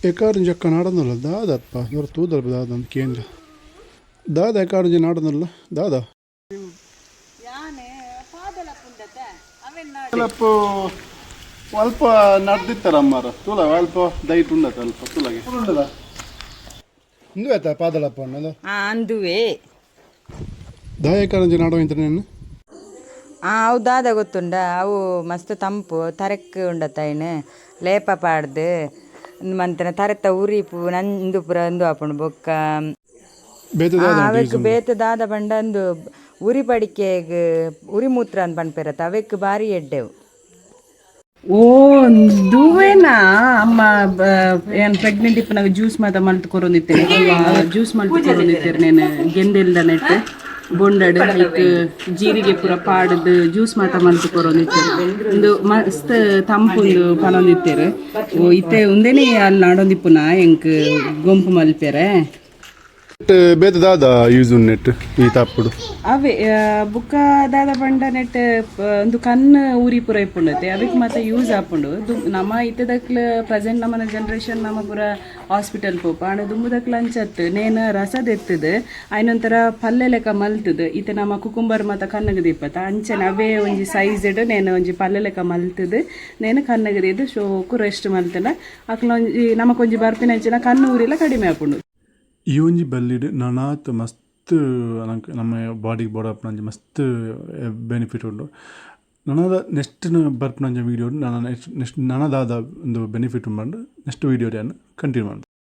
ಎಕಾರಂಜಿ ಅಕ್ಕ ನಾಡೊಂದುಲ್ಲ ದಾದಪ್ಪ ದೊರ ತೂದಲ್ಪ ದಾದ ಕೇಂದ್ರ ದಾದ ಎಕಾರಂಜಿ ನಾಡೊಂದುಲ್ಲ ದಾದ ಅಲ್ಪ ಅಲ್ಪ ನಡ್ದಿತ್ತಾರ ಅಮ್ಮಾರ ತೂಲ ಅಲ್ಪ ದೈಟ್ ಉಂಡತ ಅಲ್ಪ ತುಲಗೆ ಉಂಡದ ಇಂದು ಆಯ್ತಾ ಪಾದಳಪ್ಪ ಉಂಡದ ಅಂದುವೆ. ದಾಯ ಕಾರಂಜಿ ನಾಡೋ ಇಂತ ನಾನು. ಆ ಅವು ದಾದ ಗೊತ್ತುಂಡ, ಅವು ಮಸ್ತ್ ತಂಪು ತರೆಕ್ ಉಂಡತ. ಐನ್ ಲೇಪ ಪಾಡ್ದು ಉಂದು ಮಂತನ ತರೆತ ಉರಿಪು ನಂದು ಪೂರ ಉಂದು ಆಪುಂಡು ಬೊಕ್ಕ. ಬೇತೆ ದಾದ ಉಂಡು ಅವೆಕ್ use ಉಂಡು? ಬೇತೆ ದಾದ ಪಂಡ ಉಂದು ಉರಿ ಪಡಿಕೆಗ್, ಉರಿ ಮೂತ್ರ ಅಂದ್ ಪನ್ಪೆರತ್ತ, ಅವೆಕ್ ಬಾರಿ ಎಡ್ಡೆವು. ಓ ದುವೇನಾ ಅಮ್ಮ ಏನ್ ಪ್ರೆಗ್ನೆಂಟ್ ಇಪ್ಪುನಗ ಜ್ಯೂಸ್ ಮಾತ ಮಲ್ತ್ ಕೊರೊಂದಿತ್ತೇನೆ, ಜ್ಯೂಸ್ ಮಲ್ತ್ ಕೊರೊಂದಿತ್ತೆರ್. ನೇನ್ ಗೆಂದೆಲ್ದ ನೆಟ್ ಬೊಂಡಡ್ ಐಕ್ ಜೀರಿಗೆ ಪೂರ ಪಾಡ್ದ್ ಜ್ಯೂಸ್ ಮಾತ ಮಲ್ತ್ ಕೊರೊಂದಿತ್ತೆರ್. ಉಂದು ಮಸ್ತ್ ತಂಪುಂದು ಪನೊಂದಿತ್ತೆರ್. ಓ ಇತ್ತೆ ಉಂದೆನೇ ಅಲ್ ನಾಡೊಂದಿಪ್ಪುನ ಎಂಕ್ ಗೊಂಪು ಮಲ್ಪೆರೆ. ಬೇತೆ ದಾದ ಯೂಸ್ ಉಂಡು ನೆಟ್ ಈ ತಪ್ಪುಡು? ಅವೇ ಬುಕ್ಕ ದಾದ ಪಂಡ ನೆಟ್ ಉಂದು ಕಣ್ಣು ಊರಿ ಪೂರ ಇಪ್ಪುಂಡತೆ, ಅವೆಕ್ ಮಾತ ಯೂಸ್ ಆಪುಂಡು. ನಮ ಇತ್ತದಕ್ಲ್ ಪ್ರೆಸೆಂಟ್ ನಮನ ಜನರೇಷನ್ ನಮ ಪೂರ ಹಾಸ್ಪಿಟಲ್ ಪೋಪ. ಆಂಡ ದುಂಬುದಕ್ಲ್ ಅಂಚತ್ ನೇನ ರಸ ದೆತ್ತದ್ ಐನೊಂತರ ಪಲ್ಲೆ ಲೆಕ್ಕ ಮಲ್ತದ್, ಇತ್ತೆ ನಮ ಕುಕುಂಬರ್ ಮಾತ ಕಣ್ಣಿಗೆ ದೀಪತ ಅಂಚನೆ ಅವೇ ಒಂಜಿ ಸೈಜ್ಡ್ ನೇನ ಒಂಜಿ ಪಲ್ಲೆ ಲೆಕ್ಕ ಮಲ್ತದ್ ನೇನ ಕಣ್ಣಿಗೆ ದೀದ್ ಶೋಕು ರೆಸ್ಟ್ ಮಲ್ತಂಡ ಅಕ್ಲ ಒಂಜಿ ನಮಕೊಂಜಿ ಬರ್ಪಿನಂಚಿನ ಕಣ್ಣು ಊರಿಲ ಕಡಿಮೆ ಆಪುಂಡು. ಈ ಒಂಜಿ ಬಲ್ಲಿಡ್ ನನಾತ್ ಮಸ್ತ್ ನಂಕ್ ನಮ್ಮ ಬಾಡಿಗ್ ಬೋಡಾಪುನ ಒಂಜಿ ಮಸ್ತ್ ಬೆನಿಫಿಟ್ ಉಂಡು. ನನದ ನೆಕ್ಸ್ಟ್ ಬರ್ಪುನ ಒಂಜಿ ವೀಡಿಯೋ ನನ ನೆಕ್ಸ್ಟ್ ನೆಕ್ಸ್ಟ್ ನನ ದಾದ ಉಂದು ಬೆನಿಫಿಟ್ ಉಂಡು ನೆಕ್ಸ್ಟ್ ವೀಡಿಯೋ ಯಾನ್ ಕಂಟಿನ್ಯೂ ಮಲ್ಪುವೆ.